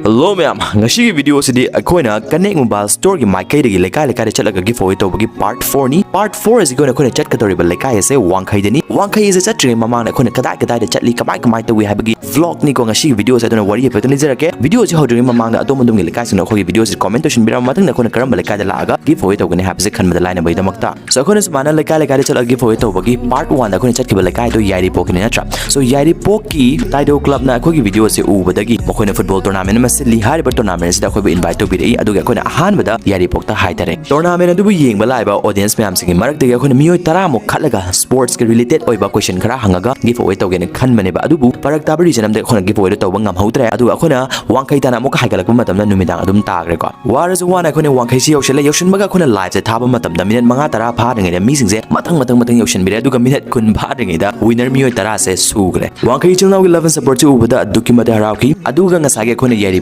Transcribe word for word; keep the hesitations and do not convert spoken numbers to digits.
Hello ꯃꯌꯥꯝ, ꯉꯁꯤꯒꯤ video ꯑꯁꯤꯗꯤ ꯑꯩꯈꯣꯏꯅ Connect Mobile Store ꯒꯤ ꯃꯥꯏꯀꯩꯗꯒꯤ ꯂꯩꯀꯥꯏ ꯂꯩꯀꯥꯏꯗ ꯆꯠꯂꯒ giveaway ꯇꯧꯕꯒꯤ part four ꯅꯤ꯫ Part four ꯑꯁꯤ ꯑꯩꯈꯣꯏꯅ ꯆꯠꯀꯗꯧꯔꯤꯕ ꯂꯩꯀꯥꯏ ꯑꯁꯦ ꯋꯥꯡꯈꯩꯗꯅꯤ꯫ ꯋꯥꯡꯈꯩ ꯑꯁꯦ ꯆꯠꯇ꯭ꯔꯤꯉꯩ ꯃꯃꯥꯡꯗ ꯑꯩꯈꯣꯏꯅ ꯀꯗꯥꯏ ꯀꯗꯥꯏꯗ ꯆꯠꯂꯤ, ꯀꯃꯥꯏ ꯀꯃꯥꯏ ꯇꯧꯏ ꯍꯥꯏꯕꯒꯤ vlog ꯅꯤꯀꯣ ꯉꯁꯤꯒꯤ video ꯑꯁꯦ꯫ ꯑꯗꯨꯅ ꯋꯥꯔꯤ ꯍꯥꯏꯐꯦꯠꯇꯪ ꯂꯤꯖꯔꯛꯀꯦ꯫ Video ꯑꯁꯤ ꯍꯧꯗ꯭ꯔꯤꯉꯩ ꯃꯃꯥꯡꯗ ꯑꯗꯣꯝ ꯑꯗꯣꯝꯒꯤ ꯂꯩꯀꯥꯏꯁꯤꯡꯅ ꯑꯩꯈꯣꯏꯒꯤ video ꯑꯁꯤ comment ꯇꯧꯁꯤꯟꯕꯤꯔꯝꯃ ꯃꯇꯨꯡꯗ ꯑꯩꯈꯣꯏꯅ ꯀꯔꯝꯕ ꯂꯩꯀꯥꯏꯗ ꯂꯥꯛꯑꯒ giveaway ꯇꯧꯒꯅꯤ ꯍꯥꯏꯕꯁꯦ ꯈꯟꯕꯗ ꯂꯥꯏꯅꯕꯒꯤꯗꯃꯛꯇ꯫ So ꯑꯩꯈꯣꯏꯅ ꯁꯨꯃꯥꯏꯅ ꯂꯩꯀꯥꯏ ꯂꯩꯀꯥꯏꯗ ꯆꯠꯂꯒ giveaway ꯇꯧꯕꯒꯤ part one ꯗ ꯑꯩꯈꯣꯏꯅ ꯆꯠꯈꯤꯕ ꯂꯩꯀꯥꯏꯗꯣ ꯌꯥꯏꯔꯤꯄꯣꯛꯀꯤꯅꯤ ꯅꯠꯇ꯭ꯔꯥ? So ꯌꯥꯏꯔꯤꯄꯣꯛꯀꯤ ꯇꯥꯏꯗꯧ club ꯅ ꯑꯩꯈꯣꯏꯒꯤ video ꯑꯁꯤ ꯎꯕꯗꯒꯤ ꯃꯈꯣꯏꯅ football tournament ꯑꯃ ꯁꯤꯜꯂꯤ꯫ ꯍꯥꯏꯔꯤꯕ tournament ꯑꯁꯤꯗ ꯑꯩꯈꯣꯏꯕꯨ invite ꯇꯧꯕꯤꯔꯛꯏ꯫ ꯑꯗꯨꯒ ꯑꯩꯈꯣꯏꯅ ꯑꯍꯥꯟꯕꯗ ꯌꯥꯏꯔꯤꯄꯣꯛꯇ ꯍꯥꯏꯊꯔꯦ꯫ Tournament ꯑꯗꯨꯕꯨ ꯌꯦꯡꯕ ꯂꯥꯛꯏꯕ audience ꯃꯌꯥꯝꯁꯤꯡꯒꯤ ꯃꯔꯛꯇꯒꯤ ꯑꯩꯈꯣꯏꯅ ꯃꯤꯑꯣꯏ ꯇꯔꯥꯃꯨꯛ ꯈꯠꯂꯒ sports ꯀ related ꯑꯣꯏꯕ question ꯈꯔ ꯍꯪꯉꯒ giveaway ꯇꯧꯒꯦꯅ ꯈꯟꯕꯅꯦꯕ꯫ ꯑꯗꯨꯕꯨ ꯐꯔꯛ ꯇꯥꯕ reason ꯑꯃꯗꯤ ꯑꯩꯈꯣꯏꯅ giveaway ꯗꯣ ꯇꯧꯕ ꯉꯝꯍꯧꯗ꯭ꯔꯦ꯫ ꯑꯗꯨꯒ ꯑꯩꯈꯣꯏꯅ ꯋꯥꯡꯈꯩ ꯇꯥꯅ ꯑꯃꯨꯛꯀ ꯍꯥꯏꯒꯠꯂꯛꯄ ꯃꯇꯝꯗ ꯅꯨꯃꯤꯗꯥꯡ ꯑꯗꯨꯝ ꯇꯥꯈ꯭ꯔꯦꯀꯣ꯫ ꯋꯥꯔꯁꯨ ꯋꯥꯅ ꯑꯩꯈꯣꯏꯅ ꯋꯥꯡꯈꯩꯁꯤ ꯌꯧꯁꯤꯜꯂꯦ꯫ ꯌꯧꯁꯤꯟꯕꯒ ꯑꯩꯈꯣꯏꯅ live ꯁꯦ ꯊꯥꯕ ꯃꯇꯝꯗ minute ꯃꯉꯥ ꯇꯔꯥ ꯐꯥꯗ꯭ꯔꯤꯉꯩꯗ ꯃꯤꯁꯤꯡꯁꯦ ꯃꯊꯪ ꯃꯊꯪ ꯃꯊꯪ ꯌꯧꯁꯤꯟꯕꯤꯔꯦ꯫ ꯑꯗꯨꯒ minute ꯀꯨꯟ ꯐꯥꯗ꯭ꯔꯤꯉꯩꯗ winner ꯃꯤꯑꯣꯏ ꯇꯔꯥꯁꯦ ꯁꯨꯈ꯭ꯔꯦ꯫ ꯋꯥꯡꯈꯩ ꯏꯆꯤꯜ ꯏꯅꯥꯎꯒꯤ love and support ꯁꯤ ꯎꯕꯗ ꯑꯗꯨꯛꯀꯤ ꯃꯇꯤꯛ ꯍꯔꯥꯎꯈꯤ꯫ ꯑꯗꯨꯒ ꯉꯁꯥꯏꯒꯤ ꯑꯩꯈꯣꯏꯅ